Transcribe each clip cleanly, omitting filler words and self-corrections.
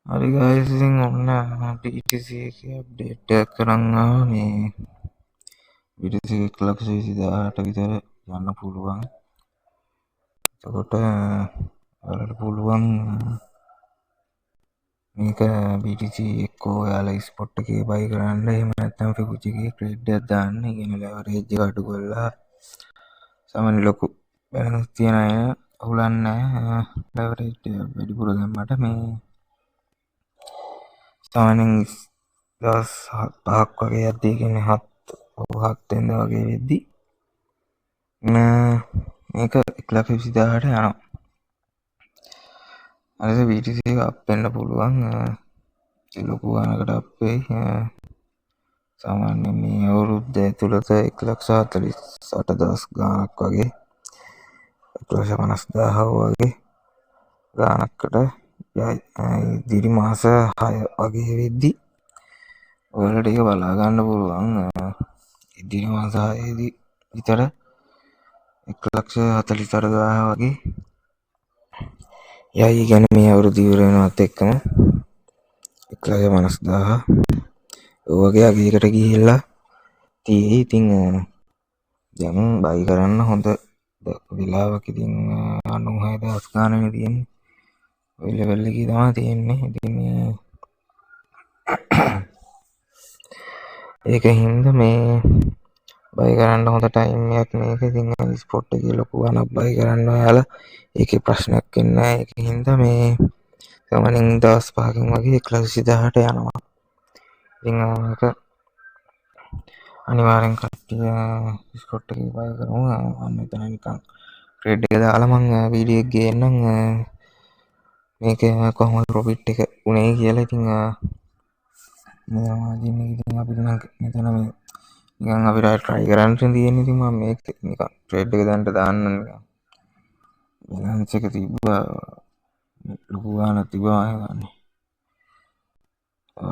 හරි ගයිස්, ඉතින් ඔන්න BTC එකේ අප්ඩේට් එකක් කරන් ආවා. මේ BTC 1,20,000ට විතර යන්න පුළුවන්. එතකොට ඔයාලට පුළුවන් මේක BTC එක්කෝ ඔයාලා ස්පොට් එකේ බයි කරන්න, එහෙම නැත්නම් ෆියුචර් එකේ ට්‍රේඩ් එකක් දාන්න. ඒ කියන්නේ ලෙවරේජ් එක අඩු කරලා, සාමාන්‍ය ලොකු බැලන්ස් තියන අය අවුලක් නැහැ ලෙවරේජ් එක වැඩිපුර දැම්මට. මේ සාමාන්‍යයෙන් දවස් 5ක් වගේ යද්දී, ඒ කියන්නේ 7, ඔව්, 7 වෙනිදා වගේ වෙද්දි මේක 1,20,000ට යනවා. හරිද? BTC එක අප් වෙන්න පුළුවන්. ලොකු ගානකට අප් වෙයි. සාමාන්‍යයෙන් මේ අවුරුද්ද ඇතුළත 1,48,000 ගානක් වගේ, 1,50,000 වගේ ගානකට යයි. ඉදිරි මාස 6 වගේ වෙද්දි ඔයාලට ඒක බලා ගන්න පුළුවන්. ඉදිරි මාස 6 විතර 1,48,000 වගේ යයි. ඒ කියන්නේ මේ අවුරුද්ද ඉවර වෙනවත් එක්කම 1,50,000 ඔය වගේ අගයකට ගිහිල්ලා තියෙයි. ඉතින් දැන් බයි කරන්න හොඳ වෙලාවක්. ඉතින් 96,000 ගානනේ තියෙන්නේ. ඔය ලෙවල් එකේ තමයි තියෙන්නේ. ඉතින් මේ ඒක හින්දා මේ බයි කරන්න හොඳ ටයිම් එකක් මේක. ඉතින් ස්පොට් එකේ ලොකු ගාණක් බයි කරන්න ඔයාලා ඒකේ ප්‍රශ්නයක් වෙන්නේ නැහැ. ඒක හින්දා මේ සාමාන්‍යයෙන් දවස් 5කින් වගේ 1,20,000ට යනවා. ඉතින් මේක අනිවාර්යෙන් කට්ටිය ස්පොට් එකේ බයි කරමු. අන්න එතන නිකන් ට්‍රේඩ් එක දාලා මං වීඩියෝ එක ගේන්නම් මේක කොහොමද ප්‍රොෆිට් එක උනේ කියලා. ඉතින් මේ මාජින් එක, ඉතින් අපිට නම් මෙතන මේ නිකන් අපිට ට්‍රයි කරන්න තියෙන්නේ. ඉතින් මම මේක නිකන් ට්‍රේඩ් එක දැනට දාන්න නිකන් බැලන්ස් එක තිබ්බා, ලොකු ගාණක් තිබ්බා මම හිතන්නේ.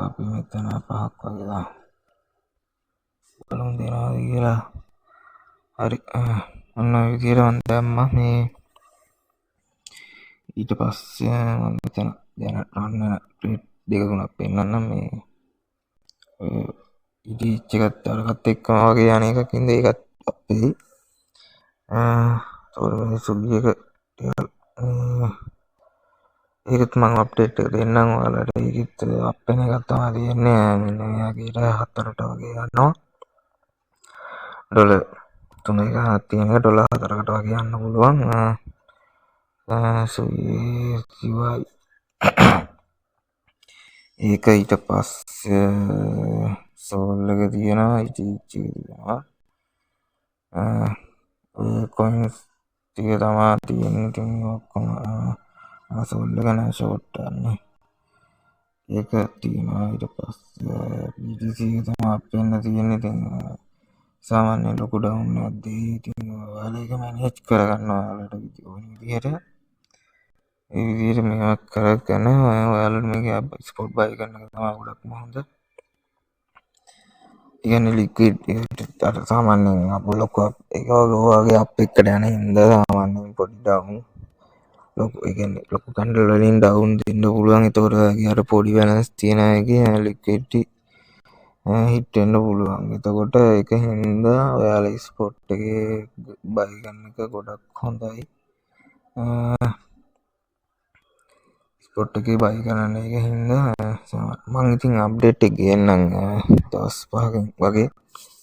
අපි මෙතන 5ක් වගේ දාමු. බලමු දෙනවද කියලා. හරි, ඔන්න ඔය විදියට මම දැම්මා. මේ ඊට පස්සේ මම මෙතන දැන් රන් වෙන ට්‍රේඩ් දෙක තුනක් පෙන්නන්නම්. මේ ඔය ඉටිච් එකත් අරකට එක්කම වගේ යන එකක් හින්දා ඒකත් අපේ. එතකොට මේ සුගි එක ටිකක් ඒකත් මම අප්ඩේට් එක දෙන්නම් ඔයාලට. ඒකෙත් අප් වෙන එකක් තමයි තියෙන්නේ. මෙන්න මෙයාගේට 4ට වගේ යනවා. ඩොලර් 3 ගානක් තියෙන එක ඩොලර් 4කට වගේ යන්න පුළුවන්. සුගි ඒක. ඊට පස්සේ සෝල් එක තියෙනවා, ඉටිච් එක තියෙනවා. ඔය කොයින්ස් ටික තමා තියෙන්නේ. ඉතින් ඔක්කොම සෝල් එක නෑ, ෂෝට් යන්නේ. ඒක තියෙනවා. ඊට පස්සේ BTC එක තමයි අප් වෙන්න තියෙන්නේ. ඉතින් සාමාන්‍ය ලොකු ඩවුන් එකක් දෙයි. ඉතින් ඔයාලා ඒක මැනේජ් කරගන්න ඔයාලට ඕන විදිහට. ඒ විදිහට මේවා කරගෙන ඔයාලට මේක ස්පොට් බයි කරන එක තමයි ගොඩක්ම හොඳ. ඒ කියන්නේ ලික්විඩ් අර සාමාන්‍යයෙන් අප ලොකු ඒක වගේ අප් එකට යන හින්දා සාමාන්‍යයෙන් පොඩි ඩවුන්, ලොකු, ඒ කියන්නේ ලොකු කැන්ඩල් වලින් ඩවුන් දෙන්න පුළුවන්. එතකොට ඔයාගේ අර පොඩි බැලන්ස් තියෙන අයගේ ලික්විඩිටි හිට් වෙන්න පුළුවන්. එතකොට ඒක හින්දා ඔයාලා ස්පොට් එකේ බයි කරන එක ගොඩක් හොඳයි. ස්පොට් එකේ බයි කරන්න එක හින්දා මං ඉතින් අප්ඩේට් එක ගේන්නම් දවස් 5කින් වගේ.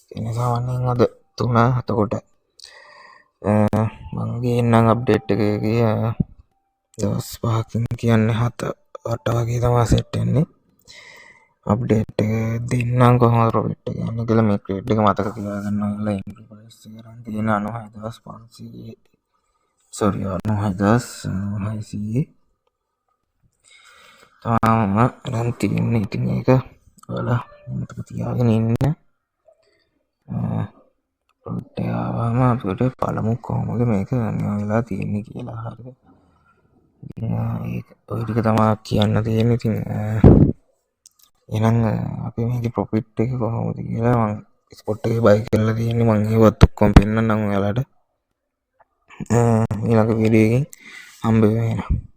කියන්නේ සාමාන්‍යයෙන් අද 3. එතකොට මං ගේන්නම් අප්ඩේට් එක එකේ දවස් 5කින්, කියන්නේ 7 8 වගේ තමයි සෙට් වෙන්නේ. අප්ඩේට් එක දෙන්නම් කොහොමද ප්‍රොෆිට් එක යන්නේ කියලා. මේ ට්‍රේඩ් එක මතක තියාගන්න ඔයාලා. එන්ට්‍රි ප්‍රයිස් එක අරන් තියෙන 96,500, සෝරි, 96,600 තාම අරන් තියෙන්නේ. ඉතින් ඒක ඔයාලා මතක තියාගෙන ඉන්න. ප්‍රොෆිට් එක ආවම අපිට බලමු කොහොමද මේක මේවා වෙලා තියෙන්නේ කියලා. හරිද? ඉතින් ඒක ඔය ටික තමයි කියන්න තියෙන්නේ. ඉතින් එහෙනම් අපි මේකේ ප්‍රොෆිට් එක කොහොමද කියලා, මං ස්පොට් එකේ බයි කරලා තියෙන්නේ, මං ඒවත් ඔක්කොම පෙන්නන්නම් ඔයාලට. ඊළඟ වීඩියෝ එකකින් හම්බ වෙමු එහෙනම්.